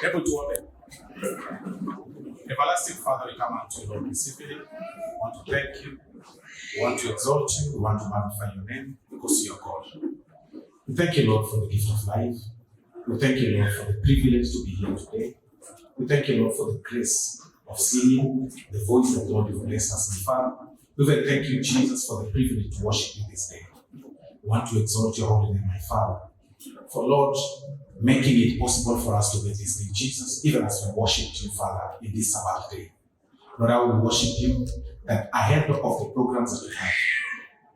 Hebu tuombe. Everlasting Father, we come unto you, Lord, this evening. We want to thank you. We want to exalt you. We want to magnify your name because you are God. We thank you, Lord, for the gift of life. We thank you, Lord, for the privilege to be here today. We thank you, Lord, for the grace of singing the voice that, Lord, you've blessed us with, Father. We even thank you, Jesus, for the privilege to worship you this day. We want to exalt your holy name, my Father. For, Lord, making it possible for us to be this day, Jesus, even as we worship you, Father, in this Sabbath day. Lord, I will worship you that ahead of the programs that we have,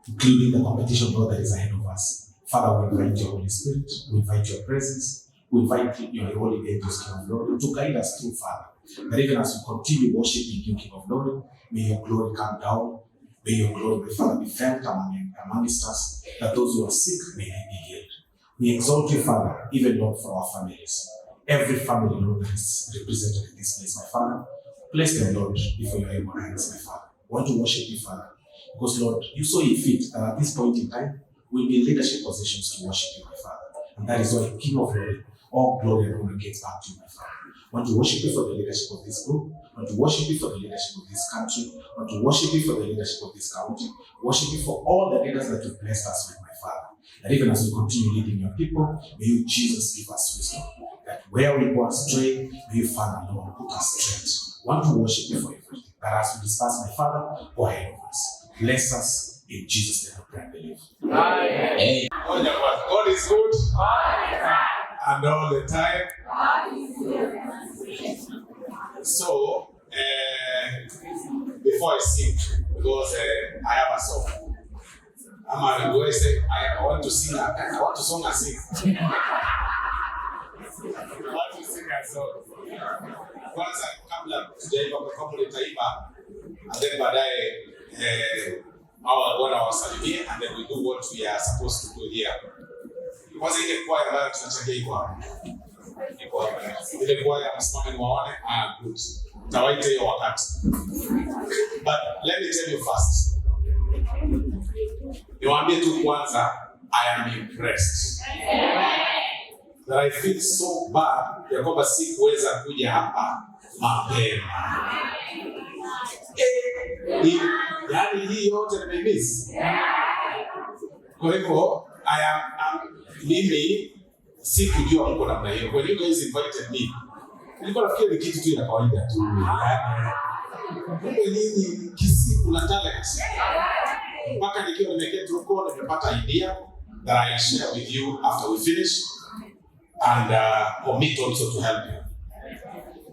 including the competition, Lord, that is ahead of us. Father, we invite your Holy Spirit, we invite your presence, we invite your holy angels, King of Glory, to guide us through, Father. That even as we continue worshiping you, King of Glory, may your glory come down. May your glory, my Father, be felt amongst us, that those who are sick may they be healed. We exalt you, Father, even Lord, for our families. Every family, Lord, that is represented in this place, my Father, place them, Lord, before your able hands, my Father. We want to worship you, Father, because, Lord, you saw it fit that at this point in time, we'll be in leadership positions to worship you, my Father. And that is why, King of Glory, all glory and honor gets back to you, my Father. Want to worship you for the leadership of this group. Want to worship you for the leadership of this country. Want to worship you for the leadership of this county. Worship you for all the leaders that you've blessed us with, my Father. That even as we continue leading your people, may you, Jesus, give us wisdom. That where we go astray, may you, Father, Lord, put us straight. Want to worship you for everything. That as we disperse, my Father, go ahead of us. Bless us. In Jesus' name we pray and believe. Amen. Ngoja kwanza. God is good and all the time. So, before I sing, because I have a song. Ama do I say I want to sing I want to song and sing. I want to sing a song. Kwanza kabla tujaimba kwa sababu nitaimba and then baadaye hawa bwana wasalimie and then we do what we are supposed to do here. Kwanza ile kwaya ambayo tunachangia iko hapa. Iko hapa. Ile kwaya msimame niwaone. Ah, good. Tawaita hiyo wakati. But let me tell you first. Niwaambie tu kwanza, I am impressed. That I feel so bad ya kwamba sikuweza kuja hapa mapema. Eh, yaani hii yote nimeimiss. Kwa hivyo I am, mimi sikujua mko namna hiyo. When you guys invited me, nilikuwa nafikiri ni kitu tu ya kawaida tu. Yaani, kumbe nyinyi Kisii kuna talent. Mpaka nikiwa nimeketi huko nimepata idea that I share with you after we finish and commit also to help you.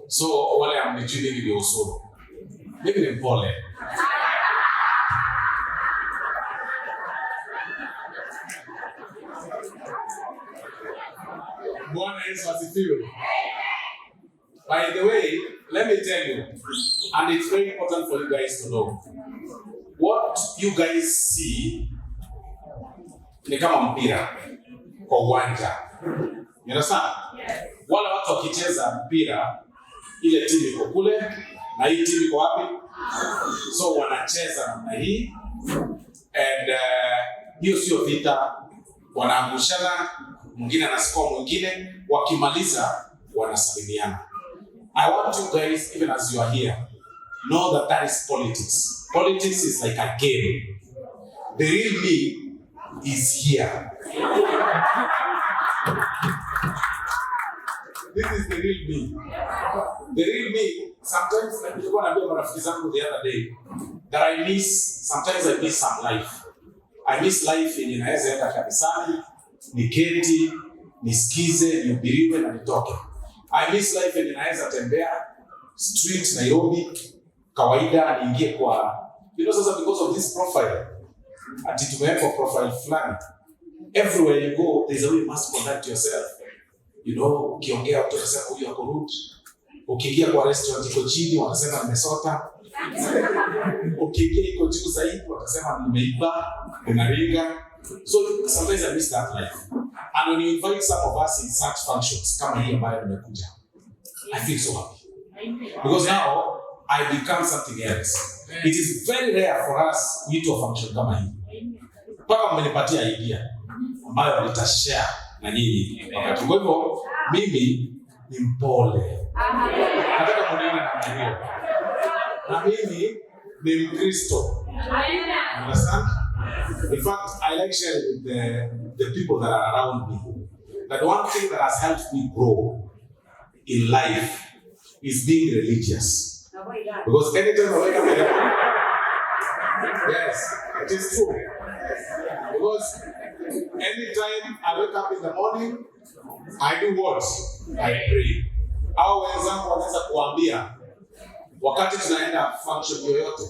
So wale hamnijui mimi ni Osoro. Mimi ni mpole. Bwana Yesu asifiwe. By the way, let me tell you, and it's very important for you guys to know, what you guys see ni kama mpira kwa uwanja. You understand? Wale watu wakicheza mpira, ile timu iko kule na hii timu iko wapi? So wanacheza namna hii and hiyo sio vita, wanaangushana, mwingine anascore mwingine, wakimaliza wanasalimiana. I want you guys, even as you are here, know that that is politics. Politics is like a game. The real me is here. This is the real me. The real me, sometimes like nilikuwa naambia marafiki zangu the other day that I miss, sometimes I miss some life. I miss life yenye naweza enda kanisani, niketi, nisikize, nihubiriwe na nitoke. I miss life yenye naweza tembea street Nairobi kawaida niingie kwa sasa because of this profile ati tumewekwa profile fulani, everywhere you go there's a way you must conduct yourself. Ukiongea watu wanasema huyu ako rude. Ukiingia kwa restaurant iko chini wanasema nimesota. Ukiingia iko juu zaidi watasema nimeiba, unaringa. So sometimes I miss that life. And when you invite some of us in such functions kama hii ambayo nimekuja, I feel so happy. Because now I become something else. It is very rare for us kuitwa function kama hii. Mpaka mmenipatia idea ambayo nitashare na nyinyi wakati. Kwa hivyo mimi Ni mpole. Nataka kuniona namna hiyo. Na mimi ni Mkristo. Understand? In fact, I like sharing with the people that are around me that one thing that has helped me grow in life is being religious. Because anytime I wake up in the morning, yes, it is true. Because anytime I wake up in the morning, I do what? I pray. Au wenzangu wanaweza kuambia wakati tunaenda function yoyote,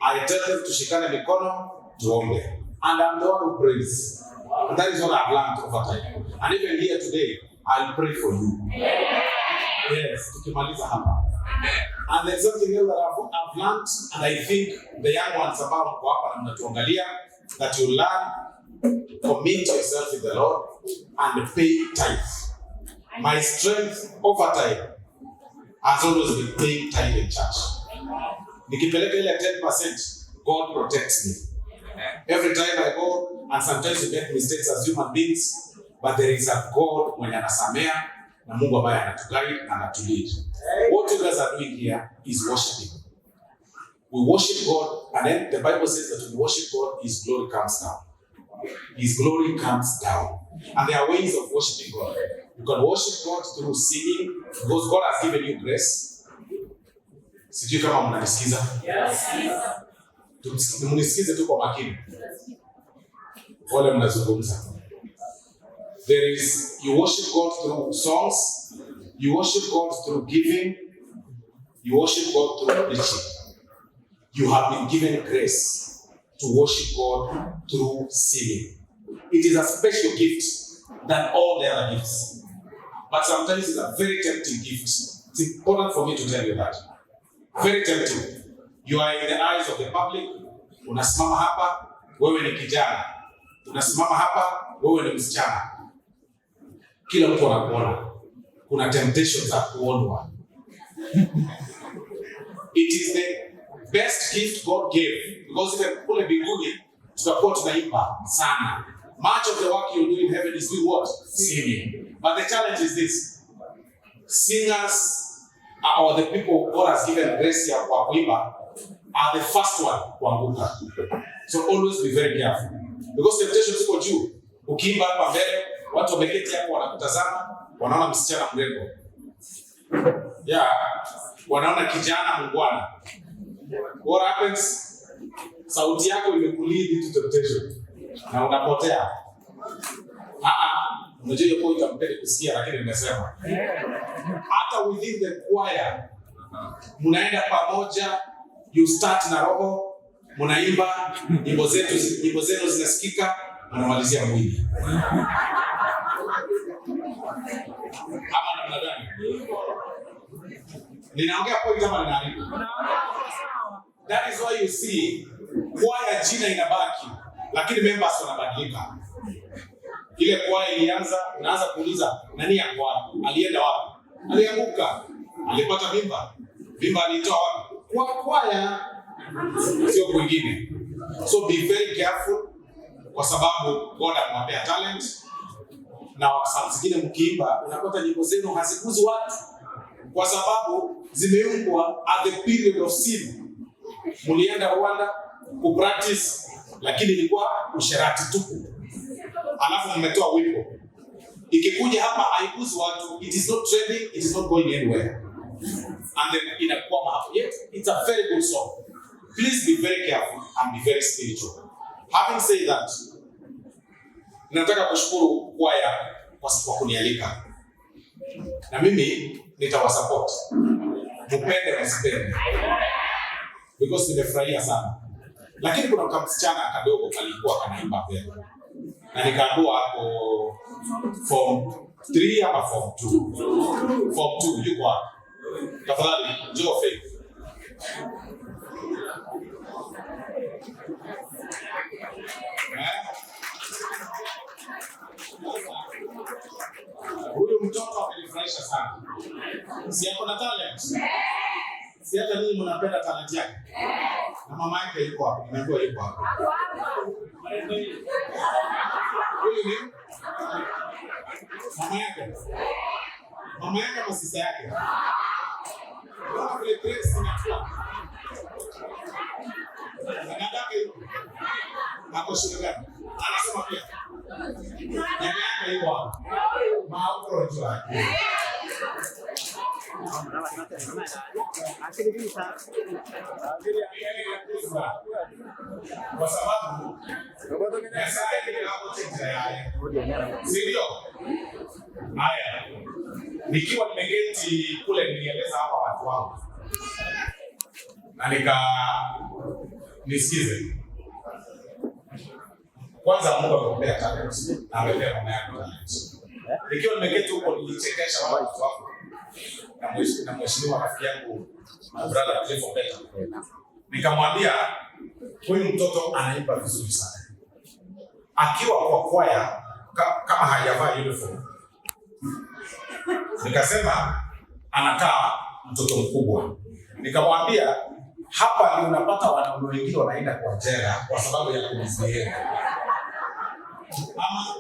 I tell them tushikane mikono tuombe. And I'm the one who prays. And that is what I've learned over time. And even here today, I'll pray for you. Yes, tukimaliza hapa. And there's something else that I've learned, and I think the young ones ambao mko hapa na mnatuangalia, that you learn, commit yourself in the Lord and pay tithe. My strength over time has always been paying tithe in church. Nikipeleka ile 10%, God protects me. Every time I go, and sometimes we make mistakes as human beings, but there is a God mwenye anasamea na Mungu ambaye anatuguide na anatulead. What you guys are doing here is worshiping. We worship God, and then the Bible says that when we worship God, His glory comes down. His glory comes down. And there are ways of worshiping God. You can worship God through singing, because God has given you grace. Sijui kama mnanisikiza. Mnisikize tu kwa makini. Wale mnazungumza. There is, you worship God through songs, you worship God through giving, you worship God through preaching. You have been given grace to worship God through singing. It is a special gift than all the other gifts. But sometimes it's a very tempting gift. It's important for me to tell you that. Very tempting. You are in the eyes of the public. Unasimama hapa, wewe ni kijana. Unasimama hapa, wewe ni msichana. Kila mtu anakuona. Kuna temptation za kuonwa. It is the best gift God gave, because even kule mbinguni tutakuwa tunaimba sana. Much of the work you do in heaven is doing what? Singing. But the challenge is this. Singers or the people God has given grace ya kwa kuimba are the first one kuanguka. So always be very careful. Because temptation ziko juu. Ukiimba hapa mbele, watu wameketi hapo wanakutazama, wanaona msichana mrembo. Yeah, wanaona kijana mungwana. What happens? Sauti yako imekulead into temptation na unapotea. Ah ah, unajua hiyo point hampendi kusikia, lakini nimesema. Hata within the choir mnaenda pamoja, you start na roho, mnaimba nyimbo zetu, nyimbo zenu zinasikika, mnamalizia mwili. Ama namna gani? Ninaongea point ama ninaharibu? That is why you see choir jina inabaki, lakini members wanabadilika. Ile choir ilianza, unaanza kuuliza nani yako wapi? Alienda wapi? Alianguka. Alipata mimba. Mimba alitoa wapi? Kwa choir, sio kwingine. So be very careful, kwa sababu God amewapea talent, na saa zingine mkiimba unapata nyimbo zenu haziguzi watu kwa sababu zimeumbwa at the period of sin. Mulienda Rwanda kupractice, lakini ilikuwa usherati tupu, alafu mmetoa wimbo, ikikuja hapa haiguzi watu, it is not trending, it is not going anywhere, and then inakwama hapo. Yet it's a very good song. Please be very careful and be very spiritual. Having said that, nataka kushukuru kwaya kwa kunialika, na mimi nitawasupport, mupende msipende, because nimefurahia sana. Lakini kuna kamsichana kadogo kalikuwa kanaimba mbele na nikaambiwa hapo form 3 ama form 2. Form 2 yuko wapi? Tafadhali njoo Faith. Eh? Huyu mtoto amenifurahisha sana. Si ako na talent? Si hata ninyi mnapenda talent yake? Na mama yake yuko wapi? Nimeambiwa yuko wapi? Huyu ni mama yake. Mama yake ama sister yake? Unaona vile Grace inatua. Na dadake yuko. Ako shule gani? Anasoma pia. Nyanya yake yuko wapi? Maukro wake. Kwa sababu Nyasaye hakuchenja yeye. Si ndio? Haya. Nikiwa nimeketi kule nilieleza hapa watu wangu. Na nisikize. Kwanza Mungu amekupea talent na amepea mama yako talent. Nikiwa nimeketi huko nilichekesha watu wangu na mheshimiwa rafiki yangu my brother Cliff Ombeta. Nikamwambia huyu mtoto anaimba vizuri sana. Akiwa kwa kwaya kama hajavaa uniform. Nikasema anakaa mtoto mkubwa. Nikamwambia hapa ndio unapata wanaume wengine wanaenda kwa jela kwa sababu ya kumisbehave. Ama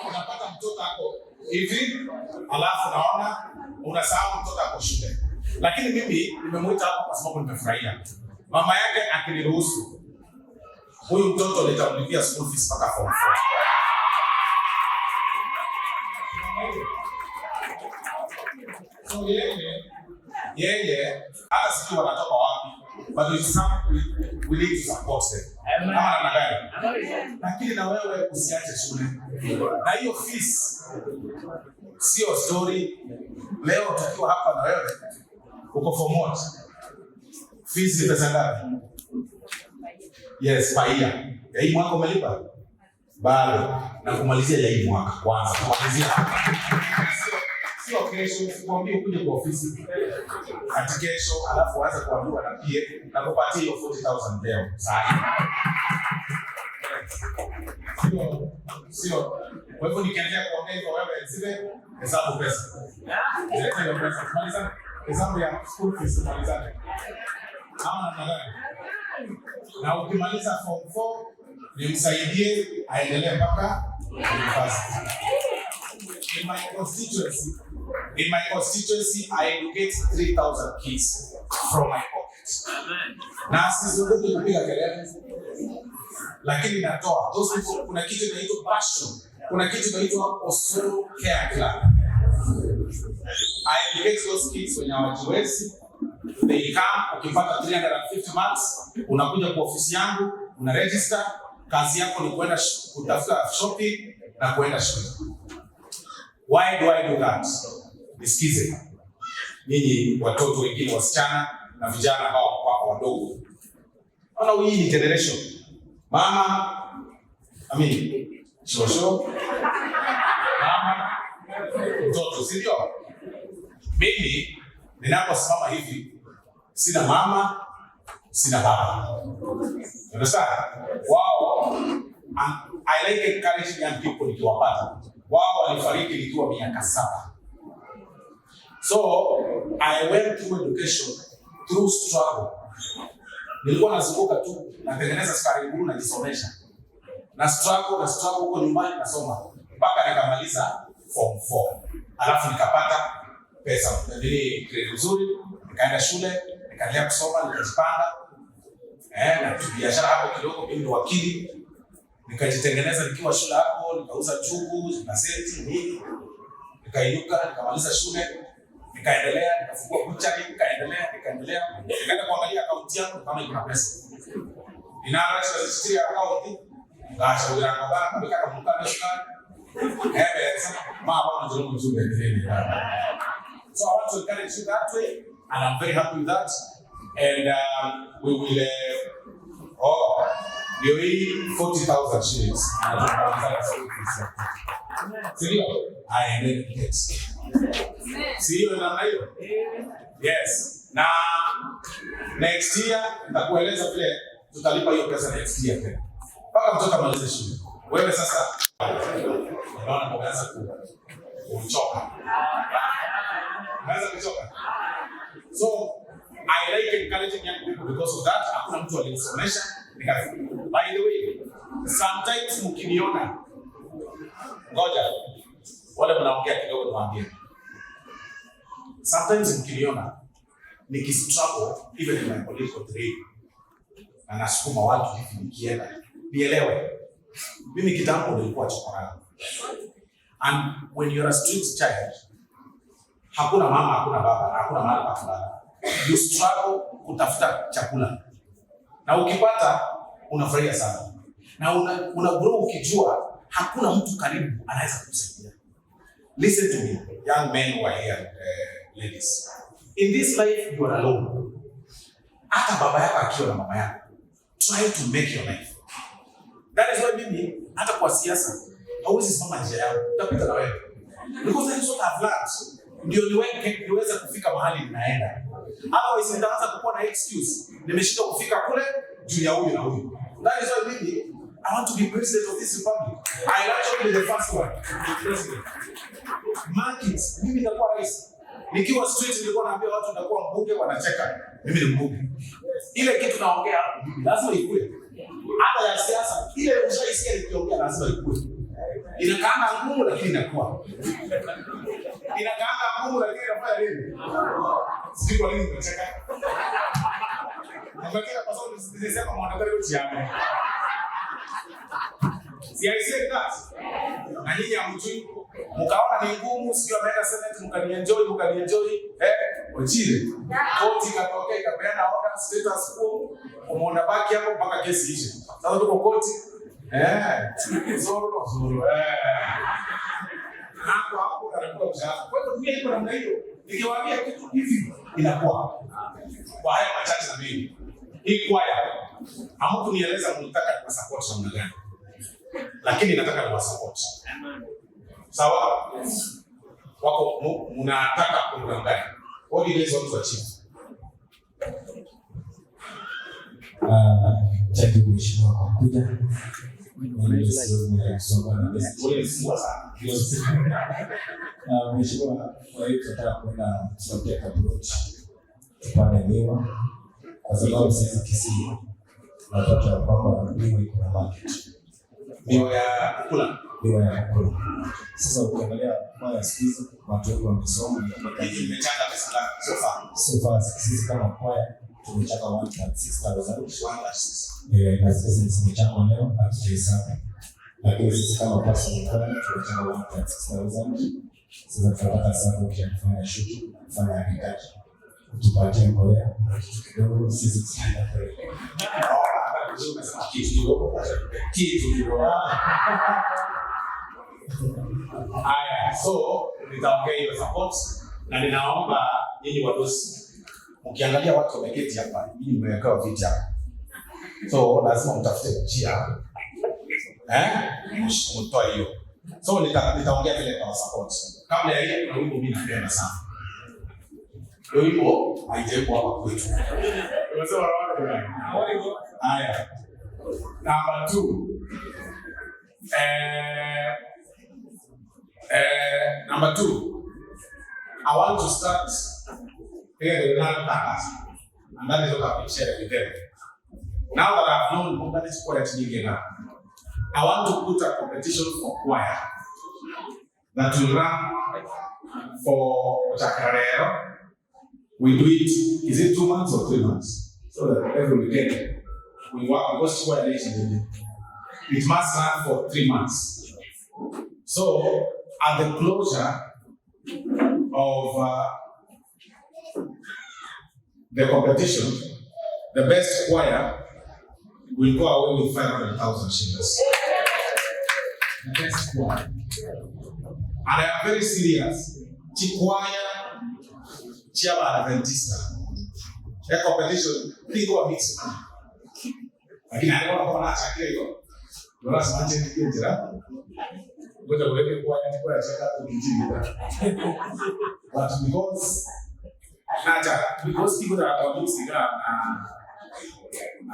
unapata mtoto ako hivi, alafu naona unasahau mtoto ako shule. Lakini mimi nimemuita hapa kwa sababu nimefurahia. Mama yake akiniruhusu, huyu mtoto nitamlipia school fees mpaka form 4. So yeye hata sijui wanatoka wapi, but we need to support them. Kama namna gani? Lakini na wewe usiache shule. Na hiyo fees sio story. Leo tukiwa hapa na wewe uko form what? Fees ni pesa ngapi? Yes, per year. Ya hii mwaka umelipa? Bado. Na kumalizia ya hii mwaka kwanza. Kumalizia. Sio kesho, sikwambie ukuje kwa ofisi ati kesho, alafu aanze kuambiwa na PA na kupatia hiyo 40,000 leo. Sahi. Sio. Kwa hivyo nikiendelea kuongea hivyo wewe zile hesabu pesa. Leta hiyo pesa. Tumalizane. Hesabu ya school fees tumalizane. Ama namna gani? Na ukimaliza form 4 nimsaidie aendelee mpaka university. In my constituency, I educate 3,000 kids from my pocket. Na sizunguki kupiga kelele, lakini natoa. Those people, kuna kitu inaitwa passion, kuna kitu inaitwa Osoro Care Club. I educate those kids wenye hawajiwezi. They come, ukipata 350 marks, unakuja kwa ofisi yangu, una register. Kazi yako ni kuenda kutafuta shopping na kuenda shule. Why do I do that? Nisikize. Ninyi watoto wengine wasichana na vijana hawa wako wadogo. Naona hii ni generation. Mama, I mean, shosho, mama, mtoto, si ndio? Mimi ninaposimama hivi sina mama, sina baba. You understand? Wao, I like encouraging young people nikiwapata. Wao walifariki nikiwa miaka 7. So I went through education through struggle. Nilikuwa nazunguka tu, natengeneza sukari guru, najisomesha. Na struggle huko nyumbani nasoma mpaka nikamaliza form 4. Alafu nikapata pesa, nili grade nzuri, nikaenda shule, nikaendelea kusoma, nikajipanga. Na biashara hapo kidogo, mimi ni wakili. Nikajitengeneza nikiwa shule hapo, nikauza chungu, gazeti, nini. Nikainuka, nikamaliza shule, nikaendelea, nikafungua buchari, nikaendelea. Nikaenda kuangalia akaunti yangu kama iko na pesa. Nina account, ngasha ulango bana, kabika kamuka na sukari. Pesa, ma bwana ndio mzuri endelee. So I want to encourage you that way, and I'm very happy with that. And we will, oh, ndio hii 40,000 shillings. Na tunamaliza school fees. Si ndio? Haya, endeni mketi. Si hiyo namna hiyo? Yes. Na next year nitakueleza vile tutalipa hiyo pesa next year tena. Mpaka mtoto amalize shule. Wewe sasa unaona umeanza kuchoka. Umeanza kuchoka. So I like encouraging young people because of that. Hakuna mtu alinisomesha. By the way, sometimes mkiniona, ngoja wale mnaongea kidogo niwaambie. Sometimes mkiniona nikistruggle even in my political terrain na nasukuma watu hivi nikienda, nielewe mimi kitambo nilikuwa chokora. And when you're a street child, hakuna mama, hakuna baba, hakuna mahali pa kulala. You struggle kutafuta chakula, na ukipata unafurahia sana, na una grow ukijua hakuna mtu karibu anaweza kukusaidia. Listen to me, young men who are here, ladies. In this life you are alone. Hata baba yako akiwa na mama yako, try to make your life. That is why mimi hata kwa siasa hauwezi simama njia yangu, utapita na wewe. Because that is what I've learned. Ndio niweze kufika mahali ninaenda. Otherwise nitaanza kukuwa na excuse. Nimeshindwa kufika kule juu ya huyu na huyu. That is why mimi I want to be president of this republic. I'll actually be the first one to be president. Mark it. Mimi nitakuwa rais. Nikiwa street nilikuwa naambia watu nitakuwa mbunge, wanacheka. Mimi ni mbunge. Ile kitu naongea hapo mimi lazima ikue. Hata ya siasa, ile ushaisikia nikiongea lazima ikue. Inakaanga ngumu lakini inakuwa. Inakaanga ngumu lakini inafanya nini? Sijui kwa nini unacheka. Unacheka kwa sababu nilisema mwanadamu yote. Si I said that. Na nyinyi hamjui. Mkaona ni ngumu, sijui ameenda Senate, mkanienjoy, mkanienjoy. Eh, Ojile. Koti ikatokea ikapeana order status quo, umeona baki hapo mpaka kesi ishe. Sasa tuko koti. Eh, zoro zoro. Eh. Hapo hapo anakula mshahara. Kwa hiyo dunia iko namna hiyo. Nikiwaambia kitu hivi inakuwa. Kwa haya machache na mengi. Hii kwaya hamkunieleza mlitaka niwasupport namna gani, lakini nataka niwasupport. Sawa? Wako mnataka program gani? What do you guys want to achieve? Thank you, Mheshimiwa, kwa kuja. Mimi Ulinisumbua sana. Mheshimiwa, kwa hiyo tunataka kwenda tutafute approach tupande miwa kwa sababu sisi Kisii tunapata ya kwamba miwa iko na market, Miwa ya kukula. Miwa ya kukula. Sasa ukiangalia kwaya siku hizi watu wengi wamesoma. Nyinyi mmechanga pesa ngapi so far? So far sisi kama kwaya tumechanga 136,000. 136. Eh, na sisi zimechangwa leo hatujahesabu, lakini sisi kama personal choir tumechanga 136,000. Sasa tunataka support ya kufanya shughuli, kufanya agriculture, tupatie mbolea na kitu kidogo, sisi tutaenda kupeleka. Umesema kitu kidogo. Kitu kidogo. Haya, so nitaongea hiyo support na ninaomba nyinyi wadosi, mkiangalia watu wameketi hapa, nyinyi mmewekewa viti hapa, so lazima mtafute njia mtoe hiyo. So nitaongea vile nitawa support. Kabla ya hiyo, kuna wimbo mimi napenda sana. Hiyo wimbo haijawekwa hapa kwetu. Unasema wapi? Haya. Number two. Number two, I want to start here the Takas, and that is what I've been sharing with them. Now that I've known that is quite now, I want to put a competition for choir that will run for Chacarero. We do it, is it 2 months or 3 months? So that every weekend we work because choir nation. It must run for 3 months. So at the closure of the competition, the best choir will go away with 500,000 shillings. The best choir. And I am very serious. Chikwaya Chiaba Adventista. A competition, people are mixed. Lakini alikuwa anaona hiyo. Ndio lazima nje njira. Ngoja uweke kwaya kwaya chaka ukijini. But because nacha because people that are mixing na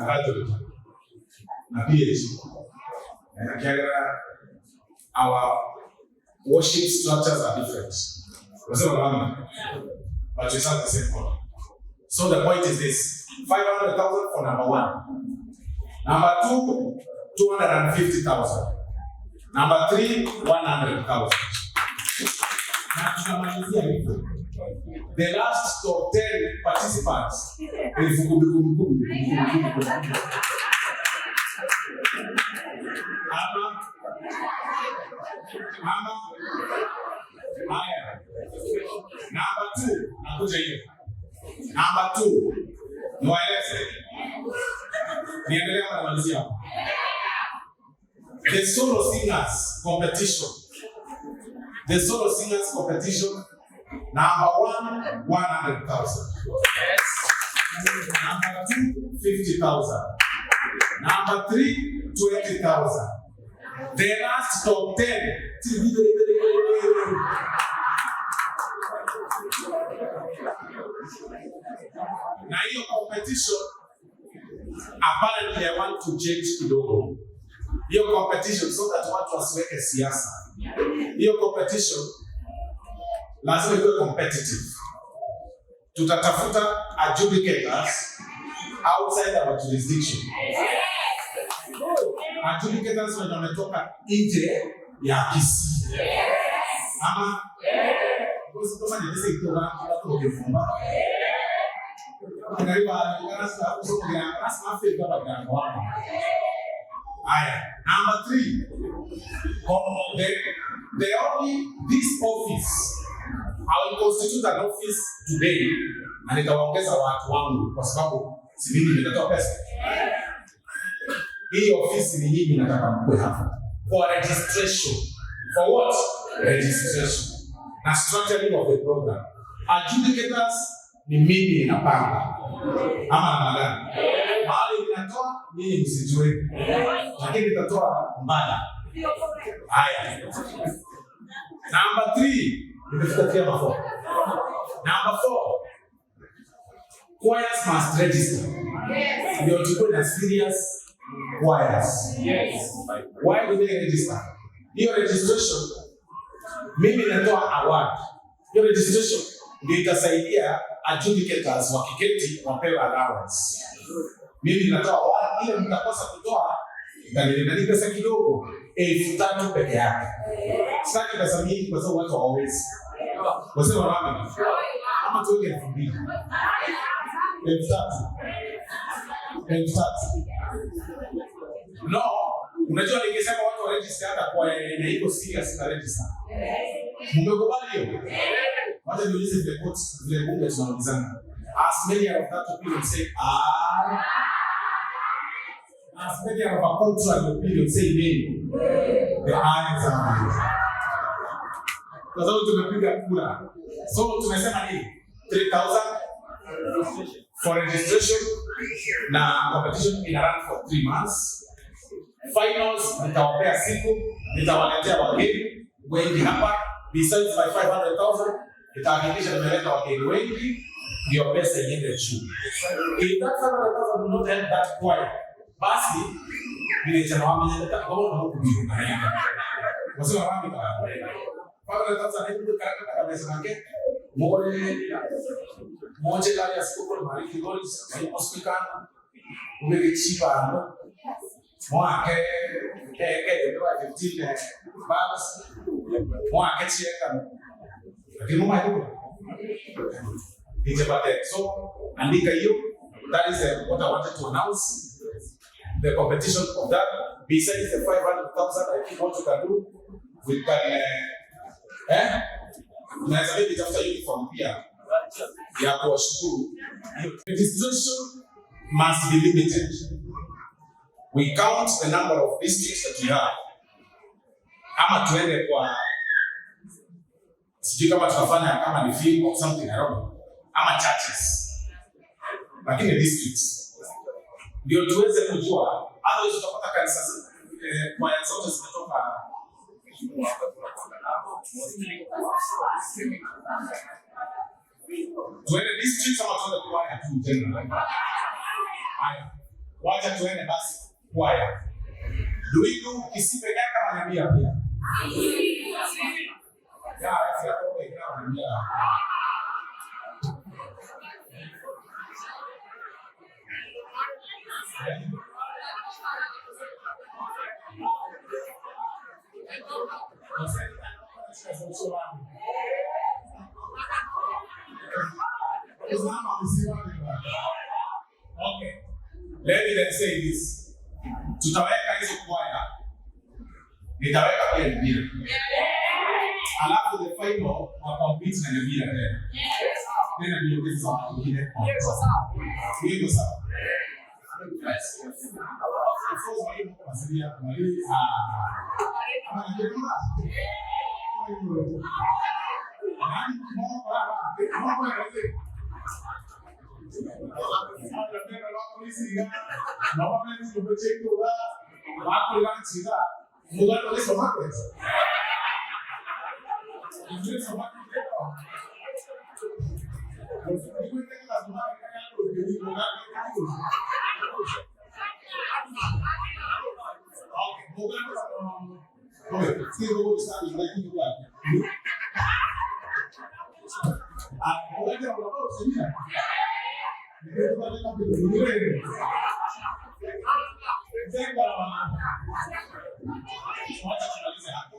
Catholic na PH kiagera our worship structures are different. Unasema nani? But we serve the same God. So the point is this: 500,000 for number one. Number two, 250,000. Number three, 100,000. Na tunamalizia hivyo. The last top 10 participants 10,000 10,000 10,000 10,000. Ama haya. Number 2, nakuja hiyo. Number 2, niwaeleze. Niendelee ama namalizia hapo? The solo singers competition. The solo singers competition, number 1, 100,000. Number 2, 50,000. Number 3, 20,000. The last top 10. Na hiyo competition, apparently I want to change kidogo. Hiyo competition so that watu wasiweke siasa. Hiyo competition lazima ikuwe competitive. Tutatafuta adjudicators outside our jurisdiction. Adjudicators wenye wametoka nje ya Kisii. Ama kama ni sisi kutoka kutoka Haya, number 3. The only this office, I will constitute an office today na nitawaongeza watu wangu kwa sababu si mimi nimetoa pesa. Hii ofisi ni nyinyi, nataka mkue hapa for registration. For what? Registration. Na structuring of the program. Adjudicators ni mimi ninapanga. Ama namna gani? Mahali ninatoa nyinyi msijue. Lakini nitatoa mbali. Haya. Number 3, nimefika 3 ama 4. Number 4. Choirs must register. Ndio tukue na serious choirs. Why do they register? Hiyo registration mimi natoa award. Hiyo registration ndio itasaidia adjudicators wakiketi wapewe allowance. Mimi natoa award, ile mtakosa kutoa itanilipa pesa kidogo, 3,000 peke yake. Sitaki pesa mingi kwa sababu watu hawawezi. Wasema wapi? Ama tuweke 2,000. 3,000. 3,000. No, unajua nikisema watu wa register hata kwa yenye iko serious na register. Mmekubali hiyo? Wacha niulize vile courts, vile bunge tunaulizana. As many of that opinion say aye. As many of a contrary opinion say nay. The ayes have it. Kwa sababu tumepiga kura. So tumesema nini? 3,000 for registration na competition ina run for 3 months. Finals nitawapea siku, nitawaletea wageni wengi hapa. Besides my 500,000, nitahakikisha nimeleta wageni wengi ndio pesa iende juu. If that 500,000 will not help that choir, basi vile chama wamenyeleta kama unakubiu. Wasema wapi kwa? 500,000 hebu karaka kabisa nake. More moja kali ya siku kwa mali goals, kwa hospital. Umekichipa mwake ke ke 15 bags mwake chieka lakini mama yuko nijepate. So andika hiyo, that is what I wanted to announce, the competition of that. Besides the 500,000, I think what you can do, we can tunaweza maybe tafuta uniform pia ya kuwashukuru. Registration must be limited. We count the number of districts that we have. Ama tuende kwa, sijui kama tutafanya kama ni film or something, I don't know. Ama churches. Lakini districts. Ndio tuweze kujua, otherwise utapata kanisa kwaya zote zimetoka. Tuende districts ama tuende kwaya tu general? Haya. Wacha tuende basi kwaya. Do we do Kisii peke yake ama Nyamira pia? Ya, ya, ya, ya. Usimame bwana. Okay. Let me then say this. Tutaweka hizo kwaya. Nitaweka pia Nyamira. Alafu the final wa compete na Nyamira tena. Tena niongeze za watu wengine. Hiyo iko sawa. Yes. Of course, mwalimu kuwasilia, mwalimu, ah. Ama ningekuwa? Nani mmoja mmoja anaweza. Wacha tumalize hapo.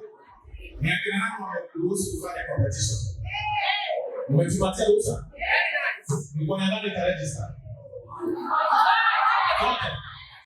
Ni akina nani wameruhusu kufanya competition? Umetupatia ruhusa? Nilikuwa nadhani itaregister. Zote.